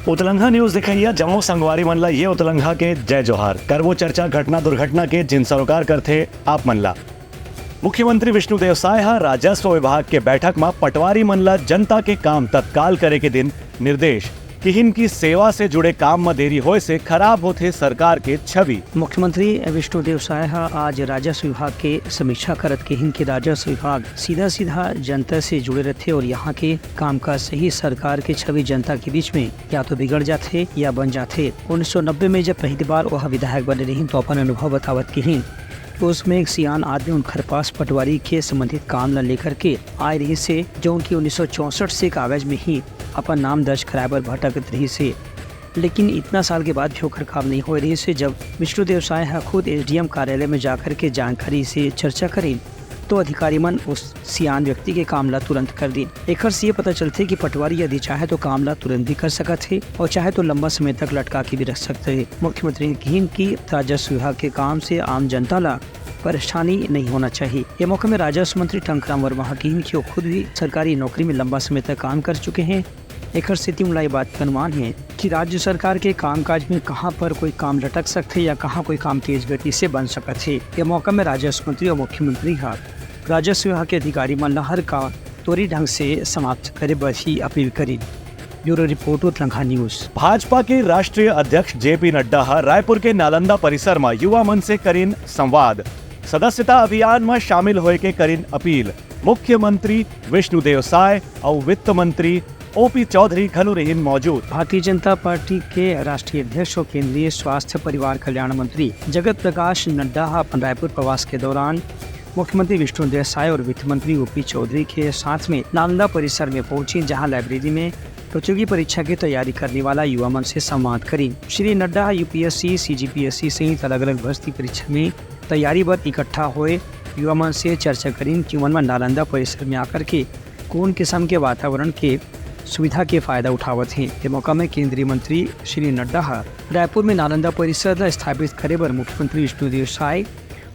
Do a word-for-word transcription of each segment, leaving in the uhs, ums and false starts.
उतलंघा news देखइया जम्मो संगवारी मन ला ये उतलंघा के जय जोहार। करबो चर्चा घटना दुर्घटना के, जिन सरोकार करथे आप मन ला। मुख्यमंत्री विष्णुदेव साय ह राजस्व विभाग के बैठक म पटवारी मन ला जनता के काम तत्काल करे के दिन निर्देश, किहिन की सेवा से जुड़े काम म देरी होए से खराब होथे सरकार के छवि। मुख्यमंत्री विष्णुदेव साय ह आज राजस्व विभाग के समीक्षा करत किहिन कि राजस्व विभाग सीधा-सीधा जनता से जुड़े रथे और यहाँ के कामकाज से ही सरकार के छवि जनता के बीच में या तो बिगड़ जाथे या बन जाथे। उन्नीस सौ नब्बे में जब पहली बार वह विधायक बने रहिन, तो अपन अनुभव बतावत किहिन कि उसमें एक सियान आदमी उनकर पास पटवारी के संबंधित काम ल लेकर के आए रहिस हे, जो उनकी उन्नीस सौ चौसठ से कागज में ही अपन नाम दर्ज कराए बर भटकत रहिस हे। लेकिन इतना साल के बाद भी ओकर काम नहीं होए रहिस हे, जब विष्णुदेव साय ह खुद एसडीएम कार्यालय में जाकर के जानकारी से चर्चा करिन, तो अधिकारी मन उस सियान व्यक्ति के काम ला तुरंत कर दिन। एखर से ये पता चलथे कि पटवारी यदि चाहे तो काम ला तुरंत भी कर सकत हे और चाहे तो लंबा समय तक लटका के भी रख सकथे। मुख्यमंत्री ने किहिन कि राजस्व विभाग के काम से आम जनता ला परेशानी नहीं होना चाहिए। ये मौके में राजस्व मंत्री टंकराम वर्मा ह किहिन कि वो खुद भी सरकारी नौकरी में लंबा समय तक काम कर चुके हैं। एखर सेती उनला ये बात के अनुमान हे कि राज्य सरकार के कामकाज में कहां पर कोई काम लटक सकथे या कहां कोई काम तेज गति से बन सकत हे। ये मौका में राजस्व मंत्री और मुख्यमंत्री ह राजस्व विभाग के अधिकारी मन ल हर काम त्वरित ढंग से समाप्त करे बर ही अपील करिन। Bureau report, Utlangha news. Bhajpa के राष्ट्रीय अध्यक्ष जेपी नड्डा ह रायपुर के नालंदा परिसर म युवा मन से करिन संवाद। सदस्यता अभियान म शामिल होए के करिन अपील। मुख्यमंत्री विष्णुदेव साय अउ वित्त मंत्री ओपी चौधरी घलो रहिन मौजूद। भारतीय जनता पार्टी के राष्ट्रीय अध्यक्ष और केंद्रीय स्वास्थ्य परिवार कल्याण मंत्री जगत प्रकाश नड्डा ह अपन रायपुर प्रवास के दौरान मुख्यमंत्री विष्णुदेव साय और वित्त मंत्री ओपी चौधरी के साथ में नालंदा परिसर में पहुंची, जहां लाइब्रेरी में प्रतियोगी परीक्षा की तैयारी करने वाला युवा मन से संवाद करिन। श्री नड्डा यूपीएससी, सीजीपीएससी सहित अलग-अलग भर्ती परीक्षा में तैयारी बर इकट्ठा होए युवा मन से चर्चा करिन कि उमन मन नालंदा परिसर में आकर के कोन किसम के वातावरण के सुविधा के फायदा उठावत हे। ए मौका में केंद्रीय मंत्री श्री नड्डा ह रायपुर में नालंदा परिसर ल स्थापित करे बर मुख्यमंत्री विष्णुदेव साय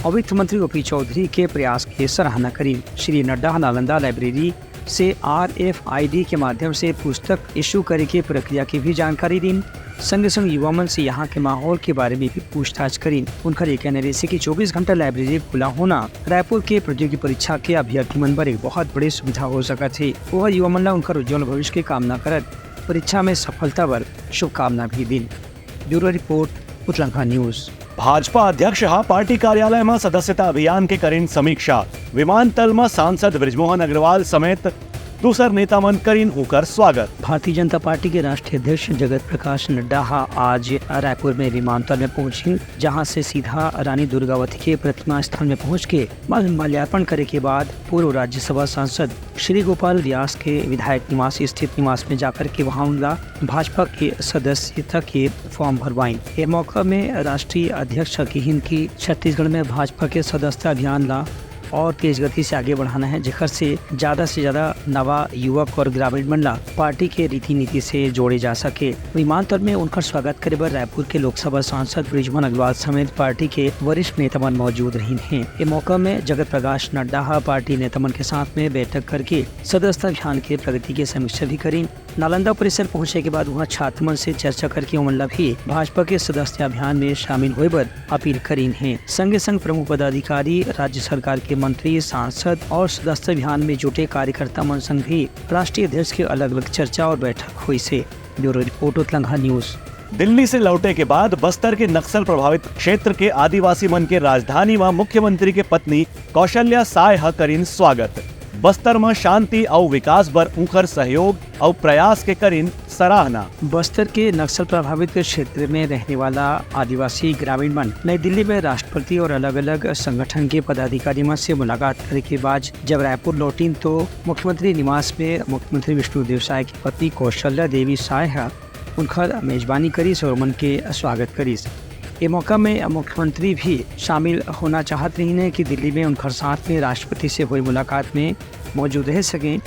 और वित्त मंत्री ओपी चौधरी के प्रयास के सराहना करिन। श्री नड्डा ह नालंदा लाइब्रेरी से आरएफआईडी के माध्यम से पुस्तक इशू करे के प्रक्रिया के भी जानकारी दिन। संगे संग युवा मन से यहाँ के माहौल के बारे में भी पूछताछ करिन। उनकर ये कहना रहिसे कि चौबीस घंटा लाइब्रेरी खुला होना रायपुर के प्रतियोगी परीक्षा के अभ्यर्थी मन बर एक बहुत बड़े सुविधा हो सकत हे। ओह युवा मन ला उनकर उज्जवल भविष्य के कामना करत परीक्षा में सफलता बर शुभकामना भी दिन। Bureau report, Utlangha news. Bhajpa अध्यक्ष ह पार्टी कार्यालय म सदस्यता अभियान के करिन समीक्षा। विमानतल म सांसद बृजमोहन अग्रवाल समेत दूसर नेता मन करिन उकर स्वागत। भारतीय जनता पार्टी के राष्ट्रीय अध्यक्ष जगत प्रकाश नड्डा ह आज रायपुर में विमानतल में पहुंचिन, जहां से सीधा रानी दुर्गावती के प्रतिमा स्थल में पहुंच के माल-, माल्यार्पण करे के बाद पूर्व राज्यसभा सांसद श्री गोपाल व्यास के विधायक निवास स्थित निवास में जाकर के वहां उनला भाजपा के सदस्यता के फॉर्म भरवाइन। ए मौका में राष्ट्रीय अध्यक्ष ह किहिन कि छत्तीसगढ़ में भाजपा के सदस्यता अभियान ला और तेज गति से आगे बढ़ाना है, जेकर से ज्यादा से ज्यादा नवा युवक और ग्रामीण मन ला पार्टी के रीति नीति से जोड़े जा सके। विमानतल में उनकर स्वागत करे बर रायपुर के लोकसभा सांसद बृजमोहन अग्रवाल समेत पार्टी के वरिष्ठ नेता मन मौजूद रहिन हे। ए मौका में जगत प्रकाश नड्डा ह पार्टी नेता मन के साथ में बैठक करके सदस्यता अभियान के प्रगति के समीक्षा भी करिन। नालंदा परिसर पहुंचे के बाद उहां छात्र मन से चर्चा करके उमन ला भी भाजपा के सदस्यता अभियान में शामिल होए बर अपील करिन हे। संगे संग प्रमुख पदाधिकारी, राज्य सरकार के मंत्री, सांसद और सदस्यता अभियान में जुटे कार्यकर्ता मन संग भी राष्ट्रीय अध्यक्ष के अलग-अलग चर्चा और बैठक होइस हे। Bureau report, Utlangha news. Delhi से लौटे के बाद बस्तर के नक्सल प्रभावित क्षेत्र के आदिवासी मन के राजधानी म मुख्यमंत्री के पत्नी कौशल्या साय ह करिन स्वागत। बस्तर म शांति अउ विकास बर उंखर सहयोग अउ प्रयास के करिन सराहना। बस्तर के नक्सल प्रभावित क्षेत्र में रहने वाला आदिवासी ग्रामीण मन नई दिल्ली में राष्ट्रपति और अलग-अलग संगठन के पदाधिकारी मन से मुलाकात करे के बाद जब रायपुर लौटिन, तो मुख्यमंत्री निवास में मुख्यमंत्री विष्णुदेव साय की पत्नी कौशल्या देवी साय ह उनकर मेजबानी करिस और उमन के स्वागत करिस। ए मौका में मुख्यमंत्री भी शामिल होना चाहत रहिन हे कि दिल्ली में उनकर साथ में राष्ट्रपति से हुई मुलाकात में मौजूद रह सकें,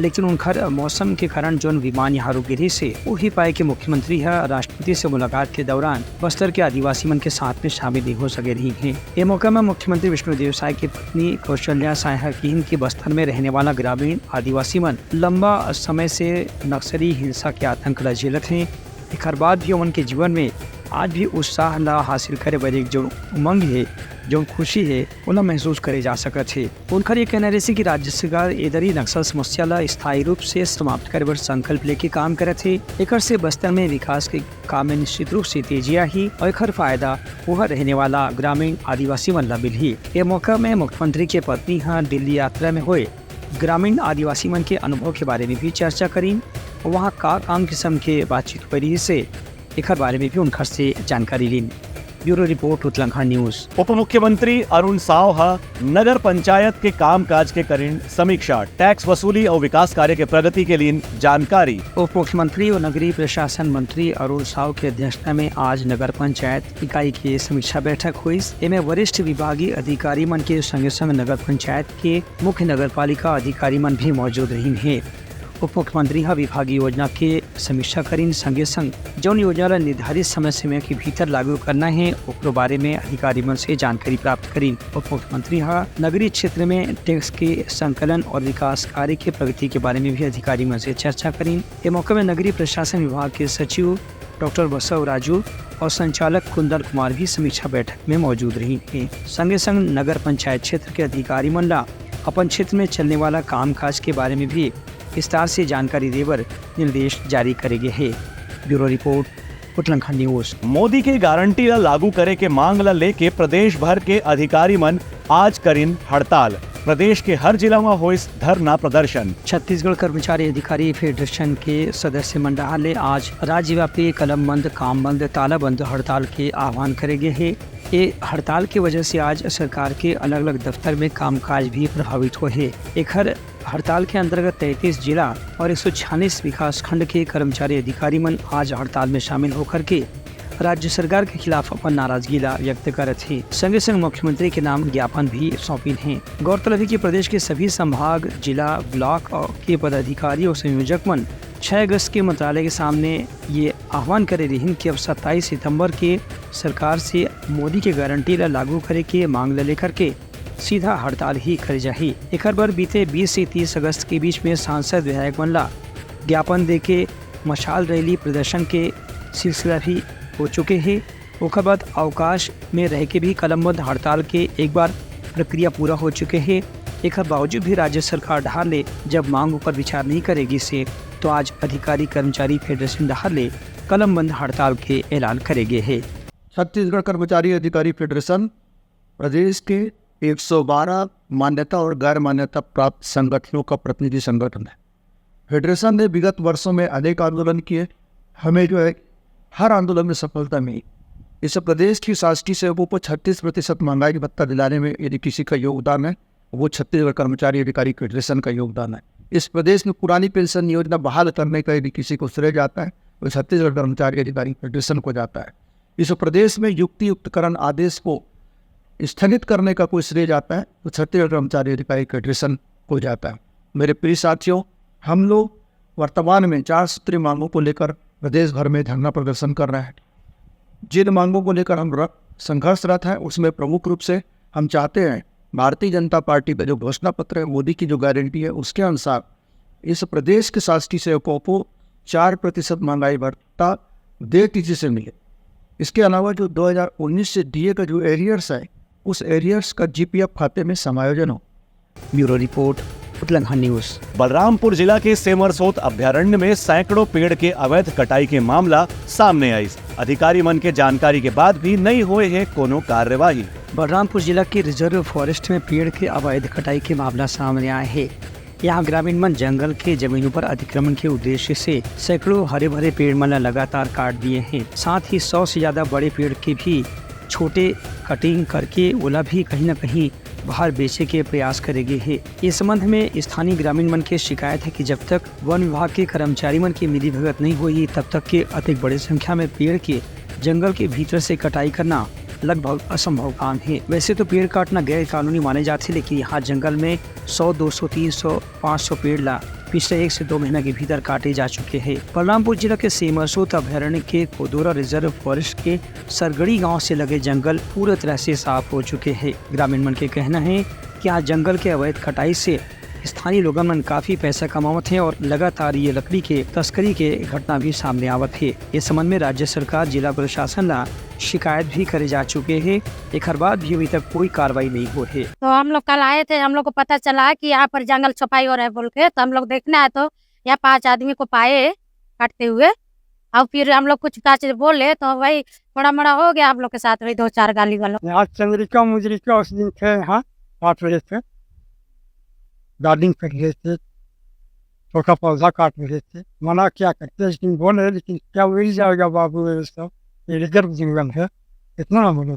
लेकिन उनकर मौसम के कारण जोन विमान यहाँ रुक गिरिस हे, उही पाए के मुख्यमंत्री ह राष्ट्रपति से मुलाकात के दौरान बस्तर के आदिवासी मन के साथ में शामिल नहीं हो सके रहिन हे। ए मौका में मुख्यमंत्री विष्णुदेव साय की पत्नी कौशल्या साय ह किहिन कि बस्तर में रहने वाला ग्रामीण आदिवासी मन लंबा समय से नक्सली हिंसा के आतंक ला झेलत हें। एखर बाद भी ओमन के जीवन में आज भी उत्साह ला हासिल करे बर एक जो उमंग हे, जो खुशी हे, ओला महसूस करे जा सकत हे। उनकर ये कहना रहिसे कि राज्य सरकार ए दरी नक्सल समस्या ला स्थायी रूप से समाप्त करे बर संकल्प लेके काम करत हे। एकर से बस्तर में विकास के काम में निश्चित रूप से तेजी आही और एकर फायदा वह रहने वाला ग्रामीण आदिवासी मन ला मिलही। ये मौका में मुख्यमंत्री के पत्नी ह दिल्ली यात्रा में होए ग्रामीण आदिवासी मन के अनुभव के बारे में भी चर्चा करीन। वहाँ का काम किस्म के बातचीत होए रहिसे, एकर बारे में भी उनकर से जानकारी लीन। Bureau report, Utlangha news. उप मुख्यमंत्री अरुण साव ह नगर पंचायत के कामकाज के करिन समीक्षा, टैक्स वसूली अउ विकास कार्य के प्रगति के लीन जानकारी। उप मुख्यमंत्री और नगरीय प्रशासन मंत्री अरुण साव के अध्यक्षता में आज नगर पंचायत इकाई के समीक्षा बैठक हुई। एमे वरिष्ठ विभागीय अधिकारी मन के संगे संग नगर पंचायत के मुख्य नगर पालिका अधिकारी मन भी मौजूद रहिन हे। उप मुख्यमंत्री ह विभागीय योजना के समीक्षा करिन, संगे संग जौन योजना ला निर्धारित समय सीमा के भीतर लागू करना हे, ओकरो बारे में अधिकारी मन से जानकारी प्राप्त करिन। उप मुख्यमंत्री ह नगरीय क्षेत्र में टैक्स के संकलन और विकास कार्य के प्रगति के बारे में भी अधिकारी मन से चर्चा करिन। ए मौके में नगरीय प्रशासन विभाग के सचिव डॉक्टर बसव राजू और संचालक कुंदन कुमार भी समीक्षा बैठक में मौजूद रहिन हे। संगे संग नगर पंचायत क्षेत्र के अधिकारी मन ला अपन क्षेत्र में चलने वाला कामकाज के बारे में भी विस्तार से जानकारी देबर निर्देश जारी करे गे हे। Bureau report, Utlankha news. Modi के गारंटी ला लागू करे के मांग ला लेके प्रदेश भर के अधिकारी मन आज करिन हड़ताल। प्रदेश के हर जिला म होइस धरना प्रदर्शन। छत्तीसगढ़ कर्मचारी अधिकारी फेडरेशन के सदस्य मन डहार ले आज राज्यव्यापी कलम बंद, काम बंद, ताला बंद हड़ताल के आह्वान करे गे हे। ए हड़ताल के वजह से आज सरकार के अलग-अलग दफ्तर में कामकाज भी प्रभावित होए हे। एखर हड़ताल के अंतर्गत तैंतीस जिला और एक सौ छियालीस विकास खंड के कर्मचारी अधिकारी मन आज हड़ताल में शामिल होकर के राज्य सरकार के खिलाफ अपन नाराजगी ला व्यक्त करत हे। संगे संग मुख्यमंत्री के नाम ज्ञापन भी सौंपिन हे। गौरतलब हे कि प्रदेश के सभी संभाग, जिला, ब्लॉक और के पदाधिकारी और संयोजक मन छह अगस्त के मंत्रालय के सामने ये आह्वान करे रहिन कि अब सत्ताईस सितंबर के सरकार से मोदी के गारंटी ला लागू करे के मांग ला लेकर के सीधा हड़ताल ही करे जाही। एकर बर बीते बीस से तीस अगस्त के बीच में सांसद विधायक मन ला ज्ञापन देके मशाल रैली प्रदर्शन के सिलसिला भी हो चुके हे। ओकर बाद अवकाश में रह के भी कलमबंद हड़ताल के एक बार प्रक्रिया पूरा हो चुके हे। एकर बावजूद भी राज्य सरकार डहार ले जब मांग ऊपर विचार नहीं करे गिस हे, तो आज अधिकारी कर्मचारी फेडरेशन डहार ले कलमबंद हड़ताल के ऐलान करे गे हे। छत्तीसगढ़ कर्मचारी अधिकारी फेडरेशन प्रदेश के एक सौ बारह मान्यता और गैर मान्यता प्राप्त संगठनों का प्रतिनिधि संगठन है। फेडरेशन ने विगत वर्षों में अनेक आंदोलन किए, हमें जो है हर आंदोलन में सफलता मिली। इस प्रदेश की शासकीय सेवकों को छत्तीस प्रतिशत महंगाई भत्ता दिलाने में यदि किसी का योगदान है, वो छत्तीसगढ़ कर्मचारी अधिकारी फेडरेशन का योगदान है। इस प्रदेश में पुरानी पेंशन योजना बहाल करने का यदि किसी को श्रेय जाता है, तो छत्तीसगढ़ कर्मचारी अधिकारी फेडरेशन को जाता है। इस प्रदेश में युक्ति युक्तकरण आदेश को स्थगित करने का कोई श्रेय जाता है, तो छत्तीसगढ़ कर्मचारी अधिकारी फेडरेशन को जाता है। मेरे प्रिय साथियों, हम लोग वर्तमान में चार सूत्रीय मांगों को लेकर प्रदेश भर में धरना प्रदर्शन कर रहे हैं। जिन मांगों को लेकर हम र-, संघर्षरत हैं, उसमें प्रमुख रूप से हम चाहते हैं भारतीय जनता पार्टी का जो घोषणा पत्र है, मोदी की जो गारंटी है, उसके अनुसार इस प्रदेश के शासकीय सेवकों को चार प्रतिशत महंगाई भत्ता दे तेजी से मिले। इसके अलावा जो दो हज़ार उन्नीस से डीए का जो एरियर्स है, उस एरियर्स का जीपीएफ खाते में समायोजन हो। Bureau report, Utlangha news. Balrampur जिला के सेमरसोत अभयारण्य में सैकड़ों पेड़ के अवैध कटाई के मामला सामने आइस। अधिकारी मन के जानकारी के बाद भी नहीं होए हे कोनो कार्यवाही। बलरामपुर जिला के रिजर्व फॉरेस्ट में पेड़ के अवैध कटाई के मामला सामने आए हे। यहाँ ग्रामीण मन जंगल के जमीनों पर अतिक्रमण के उद्देश्य से सैकड़ों हरे भरे पेड़ मन ला लगातार काट दिए हैं। साथ ही सौ से ज्यादा बड़े पेड़ के भी छोटे कटिंग करके ओला भी कहीं न कहीं बाहर बेचे के प्रयास करे गे हे। इस संबंध में स्थानीय ग्रामीण मन के शिकायत है कि जब तक वन विभाग के कर्मचारी मन के मिली भगत नहीं होही, तब तक के अतेक बड़े संख्या में पेड़ के जंगल के भीतर से कटाई करना लगभग असंभव काम हे। वैसे तो पेड़ काटना गैर कानूनी माने जाथे, लेकिन यहाँ जंगल में सौ, दो सौ, तीन सौ, पाँच सौ पेड़ ला पिछले एक से दो महीना के भीतर काटे जा चुके हैं। बलरामपुर जिला के सेमरसोत अभयारण्य के कोदोरा रिजर्व फॉरेस्ट के सरगड़ी गांव से लगे जंगल पूरी तरह से साफ हो चुके हैं। ग्रामीण मन के कहना है कि आज जंगल के अवैध कटाई से स्थानीय लोगन मन काफी पैसा कमावत हे और लगातार ये लकड़ी के तस्करी के घटना भी सामने आवत हे। इस संबंध में राज्य सरकार जिला प्रशासन ला शिकायत भी करे जा चुके हे। एखर बाद भी अभी तक कोई कार्रवाई नहीं हो हे। तो हम लोग कल आए थे, हम लोग को पता चला कि यहाँ पर जंगल छपाई हो रहा है बोल के, तो हम लोग देखने आए तो यहाँ पांच आदमी को पाए काटते हुए। और फिर हम लोग कुछ काच बोले तो वही थोड़ा मोड़ा हो गया हम लोग के साथ, वही दो चार गाली वाला। आज चंद्रिका मुद्रिका उस दिन थे यहाँ, पाँच बजे थे, गार्डनिंग कर रहे थे, छोटा पौधा काट रहे थे। मना क्या करते, लेकिन बोले, लेकिन क्या मिल जाएगा बाबू, ये सब, ये रिजर्व जंगल है, इतना ना बोलो।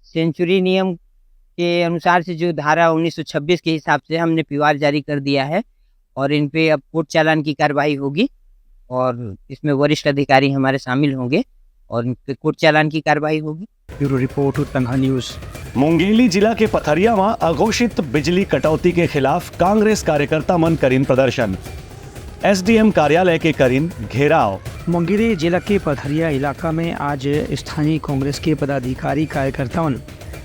सेंचुरी नियम के अनुसार से जो धारा उन्नीस सौ छब्बीस के हिसाब से हमने पीवार जारी कर दिया है और इन पे अब कोर्ट चालान की कार्रवाई होगी और इसमें वरिष्ठ अधिकारी हमारे शामिल होंगे और इन पे कोर्ट चालान की कार्रवाई होगी। Bureau report, Utlangha news. Mungeli जिला के पथरिया म अघोषित बिजली कटौती के खिलाफ कांग्रेस कार्यकर्ता मन करिन प्रदर्शन, एसडीएम कार्यालय के करिन घेराव। मुंगेली जिला के पथरिया इलाका में आज स्थानीय कांग्रेस के पदाधिकारी कार्यकर्ता मन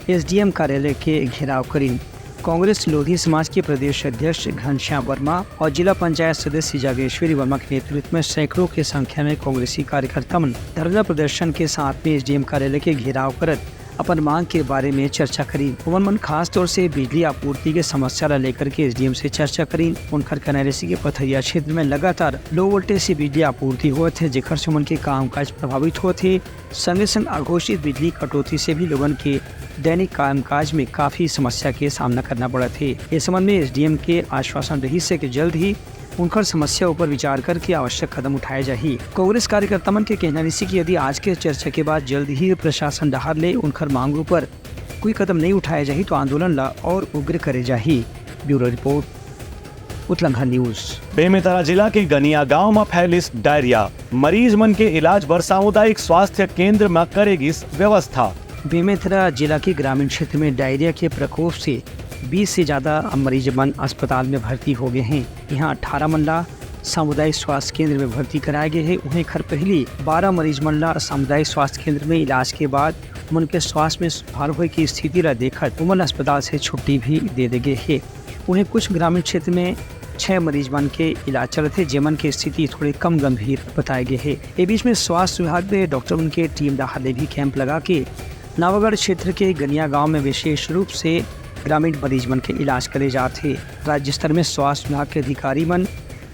एसडीएम कार्यालय के घेराव करिन। कांग्रेस लोधी समाज के प्रदेश अध्यक्ष घनश्याम वर्मा और जिला पंचायत सदस्य जागेश्वरी वर्मा के नेतृत्व में सैकड़ों की संख्या में कांग्रेसी कार्यकर्ता मन धरना प्रदर्शन के साथ में एसडीएम कार्यालय के घेराव करत अपन मांग के बारे में चर्चा करिन। उमन मन खास तौर से बिजली आपूर्ति के समस्या ला लेकर के एसडीएम से चर्चा करिन। उनकर कहना रहिस कि पथरिया क्षेत्र में लगातार लो वोल्टेज से बिजली आपूर्ति होत हे, जेकर से उमन के कामकाज प्रभावित होत हे। संगे संग अघोषित बिजली कटौती से भी लोगन के दैनिक कामकाज में काफी समस्या के सामना करना पड़त हे। इस संबंध में एसडीएम के आश्वासन रहिस हे कि जल्द ही उनकर समस्या ऊपर विचार करके आवश्यक कदम उठाए जाही। कांग्रेस कार्यकर्ता मन के कहना रहिस कि यदि आज के चर्चा के बाद जल्द ही प्रशासन डहार ले उनकर मांग ऊपर कोई कदम नहीं उठाए जाही तो आंदोलन ला और उग्र करे जाही। Bureau report, Utlangha news. Bemetara जिला के गनिया गांव म फैलिस डायरिया, मरीज मन के इलाज बर सामुदायिक स्वास्थ्य केंद्र म करे गिस व्यवस्था। बेमेतरा जिला के ग्रामीण क्षेत्र में डायरिया के प्रकोप से बीस से ज्यादा मरीज मन अस्पताल में भर्ती हो गए हैं। यहाँ अठारह मन ला सामुदायिक स्वास्थ्य केंद्र में भर्ती कराए गए हैं। उहें, एखर पहली बारह मरीज मन ला सामुदायिक स्वास्थ्य केंद्र में इलाज के बाद उमन के स्वास्थ्य में सुधार होए की स्थिति ला देखत उमन अस्पताल से छुट्टी भी दे दे गए हे। उहें, कुछ ग्रामीण क्षेत्र में छह मरीज मन के इलाज चलत हे, जेमन के स्थिति थोड़े कम गंभीर बताए गए हे। ए बीच में स्वास्थ्य विभाग में डॉक्टर मन के टीम डहार ले भी कैंप लगा के नवागढ़ क्षेत्र के गनिया गांव में विशेष रूप से ग्रामीण मरीज मन के इलाज करे जात हे। राज्य स्तर में स्वास्थ्य विभाग के अधिकारी मन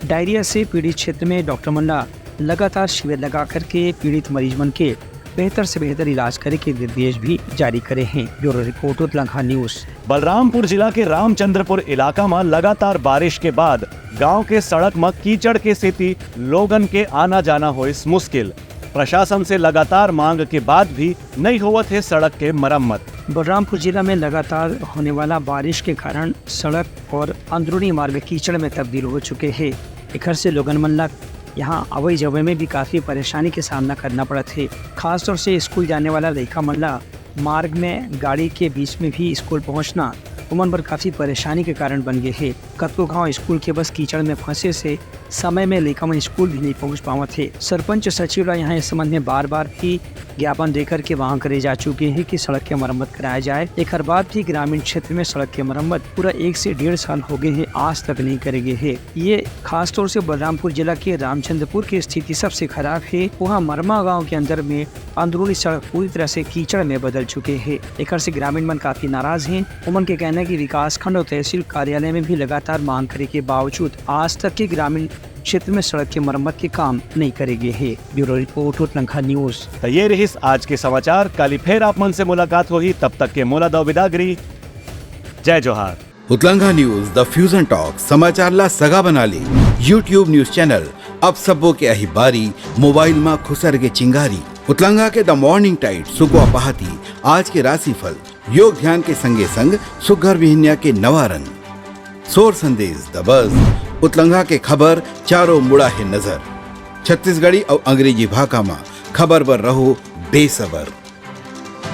डायरिया से पीड़ित क्षेत्र में डॉक्टर मन ला लगातार शिविर लगा करके पीड़ित मरीज मन के बेहतर से बेहतर इलाज करे के निर्देश भी जारी करे हैं। Bureau report, Utlangha news. Balrampur जिला के रामचंद्रपुर इलाका म लगातार बारिश के बाद गांव के सड़क म कीचड़ के सेती लोगन के आना जाना होइस मुश्किल। प्रशासन से लगातार मांग के बाद भी नइ होवत हे सड़क के मरम्मत। बलरामपुर जिला में लगातार होने वाला बारिश के कारण सड़क और अंदरूनी मार्ग कीचड़ में तब्दील हो चुके हे। एखर से लोगन मन ला यहाँ आवई जावई में भी काफी परेशानी के सामना करना पड़त हे। खासतौर से स्कूल जाने वाला लइका मन ला मार्ग में गाड़ी के बीच में भी स्कूल पहुँचना उमन बर काफी परेशानी के कारण बन गए हे। कतको घाव स्कूल के बस कीचड़ में फंसे से समय में लइका मन स्कूल भी नहीं पहुँच पावत हे। सरपंच सचिव ला यहाँ इस संबंध में बार बार भी ज्ञापन देकर के मांग करे जा चुके हे कि सड़क के मरम्मत कराया जाए। एकर बाद भी ग्रामीण क्षेत्र में सड़क के मरम्मत पूरा एक से डेढ़ साल हो गए हे, आज तक नहीं करे गए हे। ये खासतौर से बलरामपुर जिला के रामचंद्रपुर की स्थिति सबसे खराब हे। वहाँ मरमा गांव के अंदर में अंदरूनी सड़क पूरी तरह से कीचड़ में बदल चुके हे। एकर से ग्रामीण मन काफी नाराज हे। उमन के कहना हे कि विकास खंड और तहसील कार्यालय में भी लगातार मांग करे के बावजूद आज तक के ग्रामीण क्षेत्र में सड़क के मरम्मत के काम नहीं करे गए हे। Bureau report, Utlangha news. त ये रहिस आज के समाचार। काली फेर आप मन से मुलाकात होही, तब तक के मोला दव बिदागरी। जय जोहार। उतलंघा न्यूज, द फ्यूजन टॉक, समाचार ला सगा बना ले। YouTube न्यूज चैनल, अब सबो के अही बारी, मोबाइल मा खुसर के चिंगारी। उतलंघा के द मॉर्निंग टाइड, सुकवा पहाती, आज के राशिफल, योग ध्यान के संगे संग सुग्घर बिहनिया के नवा रंग, सोर संदेश, द बज, उतलंघा के खबर, चारों मुड़ा हे नजर। छत्तीसगढ़ी अउ अंग्रेजी भाखा मा खबर बर रहो बेसबर।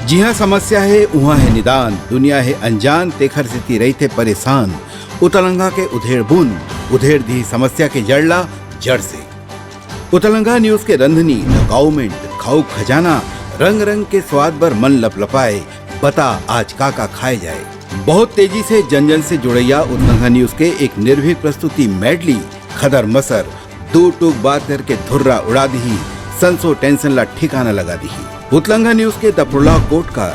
जिहाँ समस्या हे, उहाँ हे निदान, दुनिया हे अनजान, तेखर सेती रहिथे परेशान। उतलंघा के उधेड़ बुन, उधेड़ दिही समस्या के जड़ ला जड़ से। उतलंघा न्यूज के रंधनी, द गाउमेंट, खाऊ खजाना, रंग रंग के स्वाद बर मन लपलपाए, बता आज का का खाए जाए। बहुत तेजी से जन जन से जुड़ैया उतलंघा न्यूज के एक निर्भीक प्रस्तुति मेडली। खदर मसर दू टूक बात करके धुर्रा उड़ा दिही, संसो टेंशन ला ठिकाना लगा दिही। उतलंघा न्यूज के दपरोला कोट का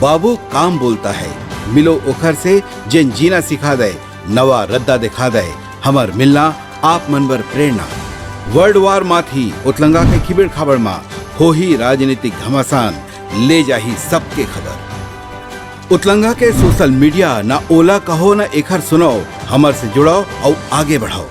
बाबू काम बोलता है, मिलो ओखर से जेन जीना सिखा दे, नवा रद्दा दिखा दे, हमर मिलना आप मन बर प्रेरणा। वर्ल्ड वार माथी उतलंगा के खिबेड़ खाबड़ मा होही राजनीतिक घमासान, ले जाही सबके खबर। उतलंगा के सोशल मीडिया ना ओला कहो ना एखर सुनाओ, हमर से जुड़ाओ अउ आगे बढ़ाओ।